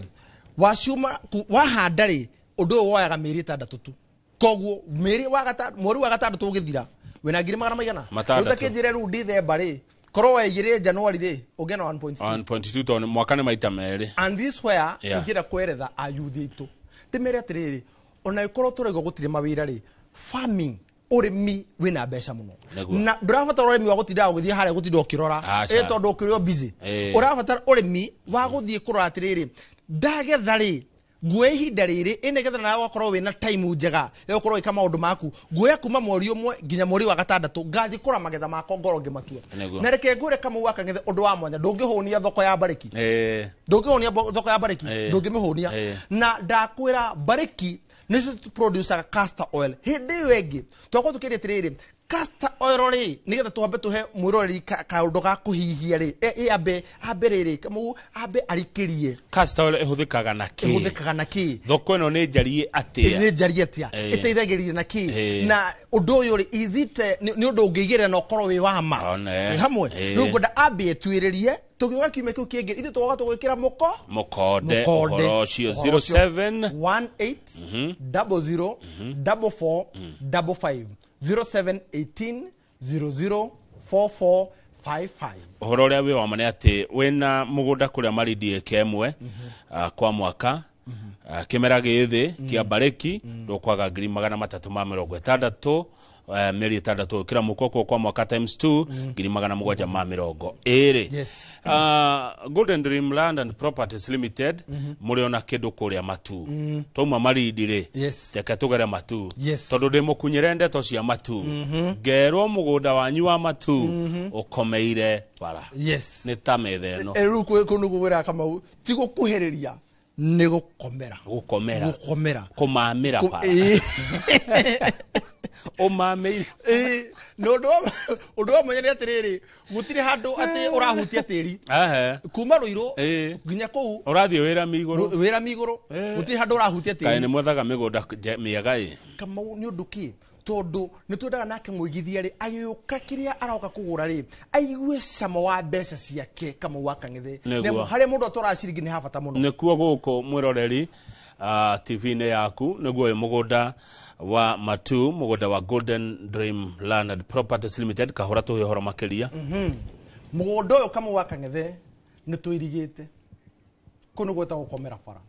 waciuma wahanda rĩ, ũndũ ũyũ woyaga mĩeri 6 tu. Koguo mĩeri wa mweri wa 6 ũgĩthira, wĩna ngiri magana maigana? Matandatũ. Rĩu ta kĩnjĩre rĩu Dithemba rĩ, korwo waigĩrĩire January rĩ, ũngĩona 1.2. 1.2 tondũ mwaka nĩ maita merĩ. And this where ingĩenda kweretha ayuthi aitũ. Ndĩmere atĩrĩrĩ, ona ĩkorwo tũraigua gũtirĩ mawĩra rĩ, farming, ũrĩmi wĩna mbeca mũno. Na ndũrabatara ũrĩmi wa gũtinda ũgĩthiĩ harĩa gũtinda ũkĩrora, tondũ ũkĩrĩ o busy. Ũrabatara ũrĩmi wa gũthiĩ kũrora atĩrĩrĩ, ndagetha rĩ, nguoya ihinda rĩrĩ, ĩ nĩgetha nawe ũgakorwo wĩna time njega ya gũkorwo ũgĩka maũndũ maku. Nguoya kuma mweri 1 nginya mweri wa 6, ngathiĩ kũrora magetha makwa ngorwo ngĩmatua. Na reke ngwĩre Kamau wa Kang'ethe ũndũ wa mwanya, ndũngĩhũnia thoko ya mbarĩki. Ndũngĩhũnia thoko ya mbarĩki, ndũngĩmĩhũnia. Na ndakwĩra mbarĩki nĩcio producer castor oil. Hĩndĩ ĩyo ĩngĩ twakorwo tũkĩria atĩrĩrĩ, castor oil rĩ, nĩgetha twambe tũhe mwĩroreri kaũndũ ga kũhihia rĩ, ambe rĩrĩ, Kamau ambe arikĩrie. Castor oil ĩhũthĩkaga na kĩ? Ĩhũthĩkaga na kĩ? Thoko ĩno nĩ njarie atĩa? Nĩ njarie atĩa? Ĩteithagĩrĩria na kĩ? Na ũndũ ũyũ rĩ, is it, nĩ ũndũ ũngĩigĩrĩra na ũkorwo wĩ wa ma? Twĩ hamwe? Rĩu ngwenda ambe etuĩrĩrie, tũgĩũka kiumia kĩu kĩngĩ, ithuĩ tũgoka tũgwĩkĩra mũko? Mũkonde, Mũkonde. ũhoro ũcio. Ũhoro Zero ũcio. seven. One eight, double zero, double four, double five. Zero seven eighteen, zero zero, four four, five five. Ũhoro ũrĩa wĩ wa ma nĩ atĩ wĩna mũgũnda kũrĩa Malindi ĩka 1, kwa mwaka, kĩmera gĩ thĩ kĩa mbarĩki, ndũkwaga 360,000, mĩeri 6 kĩra mũkoko kwa mwaka times 2, 720,000. Golden Dream Land and Properties Limited, mũrĩ ona kĩndũ kũrĩa Matu. Twauma Malindi rĩ, reke tũgere Matu. Tondũ ndĩmũkunyĩre ndeto cia Matu. Ngerwo mũgũnda wanyu wa Matu ũkomeire bara. Nĩ ta metha ĩno. Rĩu kũndũ gũgwĩra Kamau, ti gũkuhĩrĩria, nĩ gũkomera. Gũkomera. Gũkomera. Kũmamĩra bara. Ũmamĩire. Na ũndũ wa mwanya nĩ atĩrĩrĩ, gũtirĩ handũ atĩ ũrahutia tĩri. Kuma Ruiru nginya kũu ũrathiĩ wĩra mĩigũrũ. Wĩra mĩigũrũ. Gũtirĩ handũ ũrahutia tĩri. Kaĩ nĩ mwethaga mĩgũnda mĩega ĩ. Kamau nĩ ũndũ kĩ? Tondũ nĩ twendaga nake mũigithia rĩ agĩũka kĩrĩa aroka kũgũra rĩ aigue cama wa mbeca ciake Kamau wa Kang'ethe. Nĩguo. Harĩa mũndũ atwaraga ciringi nĩ ha bata mũno. Nĩkuo gũkũ mwĩroreri TV-inĩ yaku nĩguo ũyũ mũgũnda wa Matu, mũgũnda wa Golden Dream Land and Properties Limited. Kahũra tũhe ũhoro makĩria. Mũgũnda ũyũ Kamau wa Kang'ethe nĩ tũirigĩte. Kũu nĩ gwĩtagwo gũkomera bara.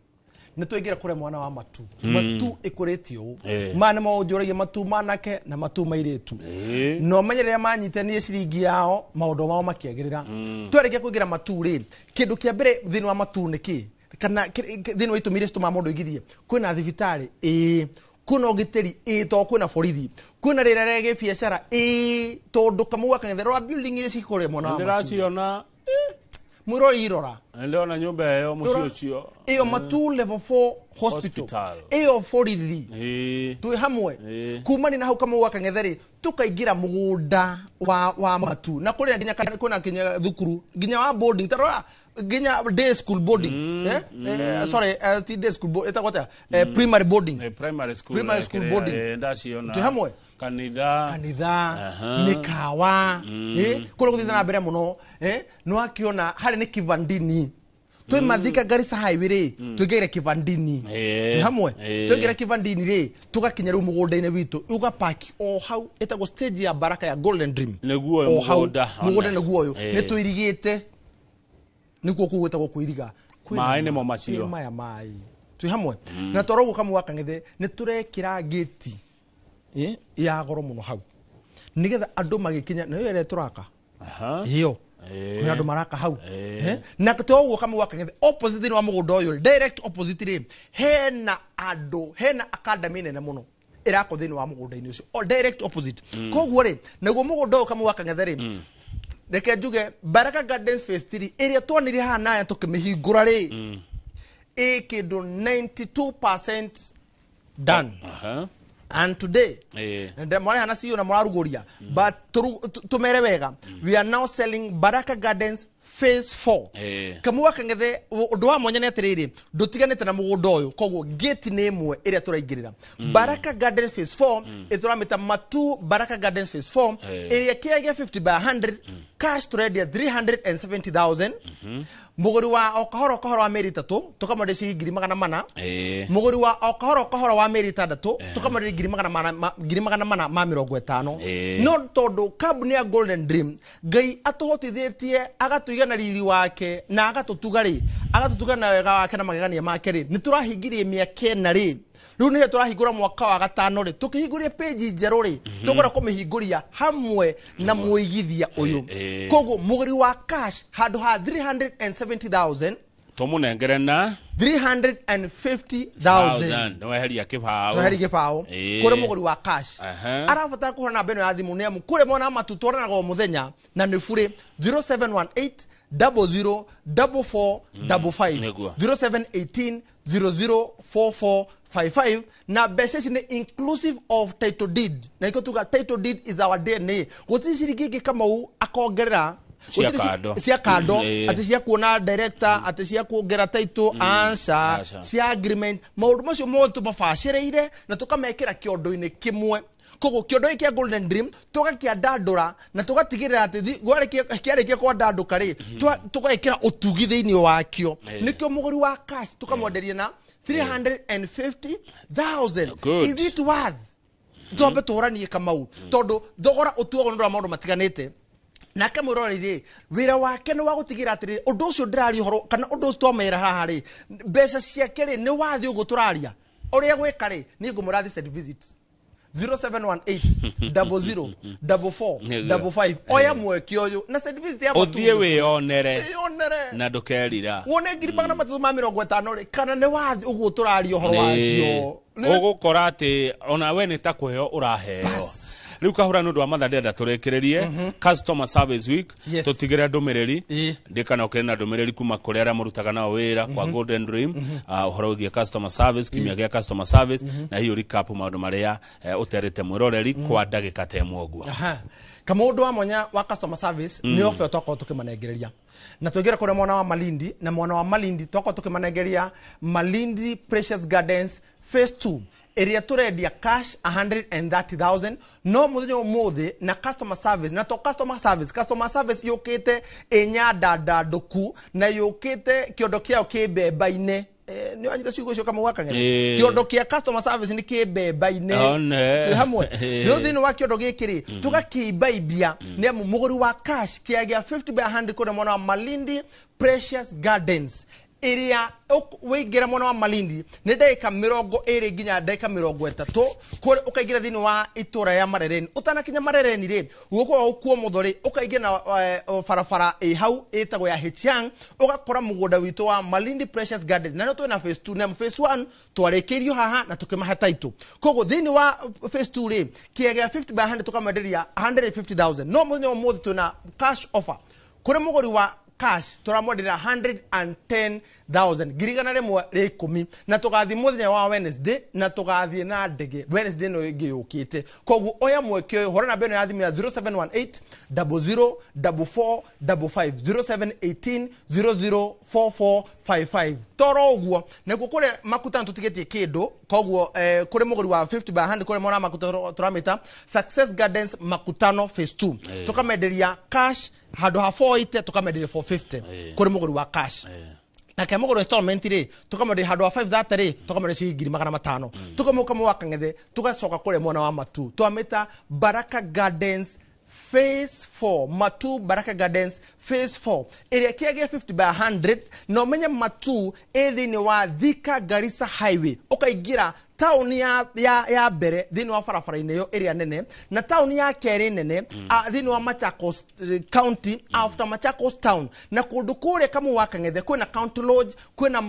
Nĩ twaingĩra kũrĩa mwana wa Matu. Matu ĩkũrĩtio ũũ. Maya nĩ maũnjũragia matu manake na matu mairĩtu. No menye rĩrĩa manyitanirie ciringi yao maũndũ mao makĩagĩrĩra. Twarĩkia kũingĩra Matu rĩ, kĩndũ kĩa mbere thĩinĩ wa Matu nĩ kĩ? Kana thĩinĩ wa itũmi iria citũmaga mũndũ aigithie? Kwĩna thibitarĩ? Ĩĩ. Kwĩna ũgitĩri? Ĩĩ, tondũ kwĩna borithi. Kwĩna rĩera rĩa gĩbiacara? Ĩĩ, tondũ Kamau wa Kang'ethe rora building iria cikũrĩa mwana wa Matu. Ndĩraciona. Mwĩrori irora. Ndĩrona nyũmba ĩyo mũciĩ ũcio. Ĩyo Matu level 4 hospital. Ĩyo borithi. Twĩ hamwe. Kumania na hau Kamau wa Kang'ethe rĩ, tũkaingĩra mũgũnda wa Matu. Na kũrĩa nginya kwĩna nginya thukuru, nginya wa boarding. Ta rora nginya day school boarding. Sorry, ti day school boarding, ĩtagwo atĩa? Primary boarding. Primary school. Primary school boarding. Ndaciona. Twĩ hamwe. Kanitha, mĩkawa, kũrĩa gũthiĩte na mbere mũno, nĩ wakĩona harĩa nĩ Kivandini. Twĩ Mathika Garissa Highway rĩ, tũingĩre Kivandini. Twĩ hamwe. Tũingĩre Kivandini rĩ, tũgakinya rĩu mũgũnda-inĩ witũ, ũgapaki o hau, ĩtagwo stage ya Baraka ya Golden Dream. Nĩguo ũyũ mũgũnda. Mũgũnda nĩguo ũyũ. Nĩ tũirigĩte. Nĩkuo kũu gwĩtagwo kũiriga. Maĩ nĩmo macio. Maya maĩ. Twĩ hamwe. Na twarogwo Kamau wa Kang'ethe, nĩ tũrekĩra gĩti ya goro mũno hau. Nĩgetha andũ magĩkinya, na ĩyo ĩrĩa tũraka. Ĩyo. Kwĩna andũ maraka hau. Na twaguo Kamau wa Kang'ethe, opposite thĩinĩ wa mũgũnda ũyũ, direct opposite rĩ, hena andũ, hena academy nene mũno ĩrakwo thĩinĩ wa mũgũnda-inĩ ũcio. O direct opposite. Koguo rĩ, naguo mũgũnda ũyũ Kamau wa Kang'ethe rĩ, reke njuge Baraka Gardens Phase 3 ĩrĩa tuonire haha nayo tũkĩmĩhingũra rĩ, ĩ kĩndũ 92% done. And today, mwarehana CEO na mũrarugũria, but tũmere wega, we are now selling Baraka Gardens Phase 4. Kamau wa Kang'ethe, ũndũ wa mwanya nĩ atĩrĩrĩ, ndũtiganĩte na mũgũnda ũyũ, koguo gate nĩ ĩmwe ĩrĩa tũraingĩrĩra. Baraka Gardens Phase 4, ĩtũramĩta Matu Baraka Gardens Phase 4, ĩrĩa kĩaya gĩa 50 by 100, cash tũrendia 370,000. Mũgũri wa o kahora o kahora wa mĩeri 3, tũkamwenderia ciringi 400,000. Mũgũri wa o kahora o kahora wa mĩeri 6, tũkamwenderia 450,000. No tondũ kambuni ya Golden Dream, Ngai atũhotithĩtie agatũiga na riri wake na agatũtuga rĩ, agatũtuga na wega wake na magegania make rĩ, nĩ tũrahingirie mĩaka ĩna rĩ. Rĩu nĩrĩo tũrahingũra mwaka wa gatano rĩ, tũkĩhingũria page njerũ rĩ, tũgũra kũmĩhingũria hamwe na mũigithia ũyũ. Koguo mũgũri wa cash handũ ha 370,000 tũmũnengere na 350,000. Nĩweheria kĩbaũ. Tweheria kĩbaũ. Kũrĩ mũgũri wa cash. Arabatara kũhũra namba ĩno ya thimũ nĩ amu kũrĩ mwana Matu twaranaga o mũthenya na nĩ burĩ 0718 00 44 55. 0718 00 44 55. Na mbeca ici nĩ inclusive of title deed. Na nĩkĩo tuga title deed is our DNA. Gũtirĩ ciringi ĩngĩ Kamau akongerera cia kando, atĩ cia kuona director, atĩ cia kuongera title, answer, cia agreement, maũndũ macio mothe tũmabacĩrĩire na tũkamekĩra kĩondo-inĩ kĩmwe. Koguo kĩondo gĩkĩ kĩa Golden Dream tũgakĩandandũra na tũgatigĩrĩra atĩ kĩarĩkia kwandandũka rĩ, tũgekĩra ũtugi thĩinĩ wakĩo. Nĩkĩo mũgũri wa cash tũkamwenderia na 350,000. Is it worth? Twambe tũhũranie Kamau, tondũ thogora ũtuagwo nĩ ũndũ wa maũndũ matiganĩte. Nake mwĩroreri rĩ, wĩra wake nĩ wa gũtigĩrĩra atĩrĩrĩ, ũndũ ũcio ndĩraria ũhoro kana ũndũ ũcio twamera haha rĩ, mbeca ciake rĩ nĩ wathiĩ ũguo tũraria. Ũrĩa gwĩka rĩ, niĩ ngũmwĩra athiĩ site visit. 0718 00 44 55. Oya mweke ũyũ na site visit ya Matu. Ũthiĩ wĩyonere. Na ndũkerira. Wone 350 rĩ, kana nĩ wathiĩ ũguo tũraria ũhoro wacio. Ũgũkora atĩ ona we nĩ ta kũheo ũraheo. Rĩu kahũra nĩ ũndũ wa mathaa ndĩrenda tũrĩkĩrĩrie Customer Service Week. Yes. Tũtigĩre ndũmĩrĩri. Ĩĩ. Ndikana ũkĩrĩ na ndũmĩrĩri kuma kũrĩ arĩa mũrutaga nao wĩra kwa Golden Dream, ũhoro wĩgiĩ customer service, kiumia gĩa customer service, na hihi recap maũndũ marĩa ũterĩte mwĩroreri kwa ndagĩka ta ĩmwe ũguo. Aha. Kama ũndũ wa mwanya wa customer service nĩ obe twakorwo tũkĩmanengereria na tũingĩre kũrĩa mwena wa Malindi, na mwena wa Malindi twakorwo tũkĩmanengeria Malindi Precious Gardens Phase 2 ĩrĩa tũrendia cash 130,000, no mũthenya ũmũthĩ na customer service, na to customer service, customer service yũkĩte ĩnyandandandũku na yũkĩte kĩondo kĩayo kĩ mbemba-inĩ. Nĩ wanyita ciugo icio, Kamau wa Kang'ethe? Ĩĩ. Kĩondo kĩa customer service nĩ kĩ mbemba-inĩ. One. Twĩ hamwe. Ĩĩ. Rĩu thĩinĩ wa kĩondo gĩkĩ rĩ, tũgakĩimbaimbia nĩ amu mũgũri wa cash kĩagĩa 50 by 100 kũrĩa mwena wa Malindi Precious Gardens ĩrĩa wĩingĩra mwena wa Malindi nĩ ndagĩka 20 nginya ndagĩka 30 kũrĩa ũkaingĩra thĩinĩ wa itũra ya Marereni. Ũtanakinya Marereni rĩ, guoko gwaku kwa ũmotho rĩ, ũkaingĩra na barabara ĩ hau ĩtagwo ya Hichiang, ũgakora mũgũnda witũ wa Malindi Precious Gardens, na nĩo twĩna phase 2, na phase 1 twarĩkĩirio haha na tũkĩmahe title. Koguo thĩinĩ wa phase 2 rĩ, kĩega gĩa 50 by 100 tũkamwenderia 150,000, no mũthenya wa ũmũthĩ twĩna cash offer kũrĩ mũgũri wa cash, tũramwenderia 110,000, 110,000, na tũgathiĩ mũthenya wa Wednesday na tũgathiĩ na ndege Wednesday ĩno ĩngĩ yũkĩte. Koguo oya mweke ũyũ, hũra namba ĩno ya thimũ ya 0718 00 44 55, 0718 004455. Toro ũguo nĩkuo kũrĩa Makutano tũtigĩtie kĩndũ. Koguo kũrĩ mũgũri wa 50 by 100 kũrĩa mwena wa Makutano tũramĩta Success Gardens Makutano Phase 2, tũkamenderia cash handũ ha 480 tũkamenderia 450 kũrĩ mũgũri wa cash. Na kĩa mũgũri wa installment rĩ, tũkamwenderia handũ ha 530 rĩ, tũkamwenderia ciringi 500,000. Tũkamũka wa Kang'ethe, tũgacoka kũrĩa mwena wa Matu, twamĩta Baraka Gardens Phase 4, Matu Baraka Gardens Phase 4 ĩrĩa kĩagĩa 50 by 100, na ũmenye Matu ĩ thĩinĩ wa Thika Garissa Highway, ũkaingĩra taũni ya mbere thĩinĩ wa barabara-inĩ ĩyo ĩrĩa nene, na taũni ya kerĩ nene thĩinĩ wa Machakos County, after Machakos town, na kũndũ kũrĩa Kamau wa Kang'ethe kwĩna county lodge, kwĩna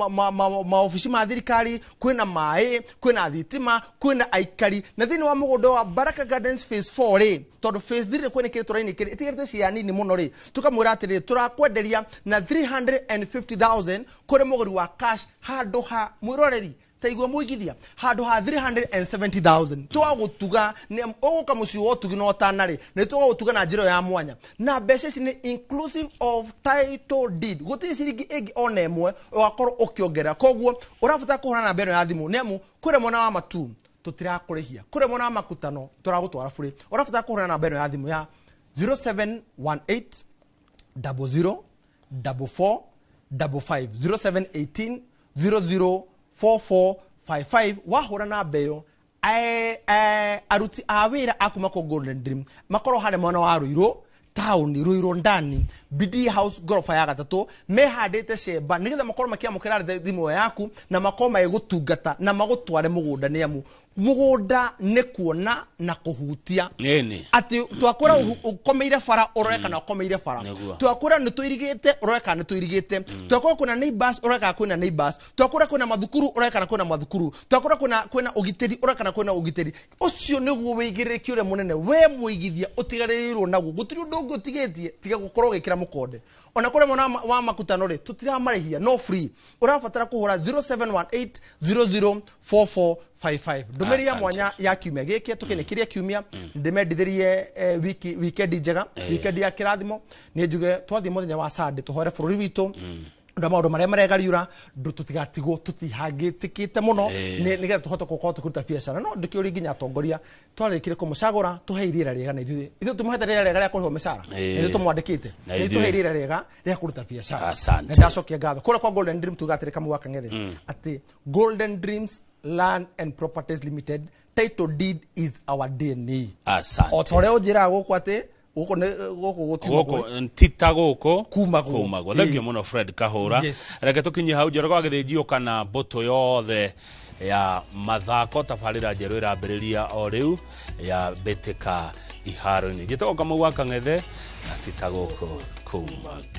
maobici ma thirikari, kwĩna maĩ, kwĩna thitima, kwĩna aikari. Na thĩinĩ wa mũgũnda wa Baraka Gardens Phase 4 rĩ, tondũ phase 3 kwĩna kĩrĩ tũraini kĩrĩ ĩtigĩrĩte cia nini mũno rĩ, tũkamwĩra atĩrĩrĩ, tũrakwenderia na 350,000 kũrĩ mũgũri wa cash, handũ ha mwĩroreri taigua mũigithia handũ ha 370,000. Twagũtuga nĩ ũgũka mũciĩ wa ũtugi na ũtana rĩ, nĩ tũgũtuga na njĩra ya mwanya, na mbeca ici nĩ inclusive of title deed, gũtirĩ ciringi ĩngĩ ona ĩmwe ũgakorwo ũkĩongerera. Koguo ũrabatara kũhũra namba ĩno ya thimũ, nĩ amu kũrĩa mwena wa Matu tũtirakũrĩhia, kũrĩa mwena wa Makutano tũragũtwara bũrĩ. Ũrabatara kũhũra namba ĩno ya thimũ ya 0718 00 44 55, 0718 00 4455. Wahũra namba ĩyo, aruti a wĩra a kuma kũ Golden Dream makorwo harĩa mwena wa Ruiru taũni, Ruiru ndani, Bidii House ngoroba ya gatatũ, mehandĩte cemba nĩgetha makorwo makĩamũkĩra thimũ yaku na makorwo magĩgũtungata na magũtware mũgũnda, nĩ amu mũgũnda nĩ kuona na kũhutia. Atĩ twakwĩra ũkomeire bara, ũrore kana ũkomeire bara. Twakwĩra nĩ tũirigĩte, ũrore kana nĩ tũirigĩte. Twakwĩra kwĩna neighbors, ũrore kana kwĩna neighbors. Twakwĩra kwĩna mathukuru, ũrore kana kwĩna mathukuru. Twakwĩra kwĩna ũgitĩri, ũrore kana kwĩna ũgitĩri. Ũcio nĩguo wĩigĩrĩrĩki ũrĩa mũnene we mũigithia ũtigarĩrĩirwo naguo. Gũtirĩ ũndũ ũngĩ ũtigĩtie tiga gũkorwo ũgĩkĩra mũkonde. Ona kũrĩa mwena wa Makutano rĩ, tũtiramarĩhia, no free. Ũrabatara kũhũra 0718 004455. Ndũmĩrĩri ya mwanya ya kiumia gĩkĩ tũkĩnĩkĩria kiumia, ndĩmendithĩrie wiki weekend njega, weekend ya kĩrathimo. Nĩ njuge twathiĩ mũthenya wa Sunday tũhoere bũrũri witũ na maũndũ marĩa maregariũra tũtigatigwo tũtihangĩtĩkĩte mũno, nĩgetha tũhote gũkorwo tũkĩruta biacara. No ndĩkĩũrie nginya atongoria twarĩkire kũmũcagũra, tũhe rĩera rĩega, na ithuĩ tũmũhete rĩera rĩega rĩa kũrĩhwo mĩcara, na ithuĩ tũmwandĩkĩte Na na ithuĩ tũhe rĩera rĩega rĩa kũruta biacara. Asante. Na ndacokia ngatho kũrĩa kwa Golden Dream, tuga atĩrĩ, Kamau wa Kang'ethe, atĩ Golden Dreams Land and Properties Limited, title deed is our DNA. Asante. O ta ũrĩa ũnjĩraga gũkũ atĩ gũkũ nĩ gũkũ gũtiumagwo. Gũkũ tita gũkũ Kumagwo. Kumagwo. Thank you mũno, Fred Kahũra. Reke tũkinyie hau. Njoroge wa Gĩthĩnji kana mbũtũ yothe ya mathako, tabarĩra njerũ ĩrambĩrĩria o rĩu ya mbĩtĩka iharo-inĩ. Njĩtagwo Kamau wa Kang'ethe, na tita gũkũ kumagwo.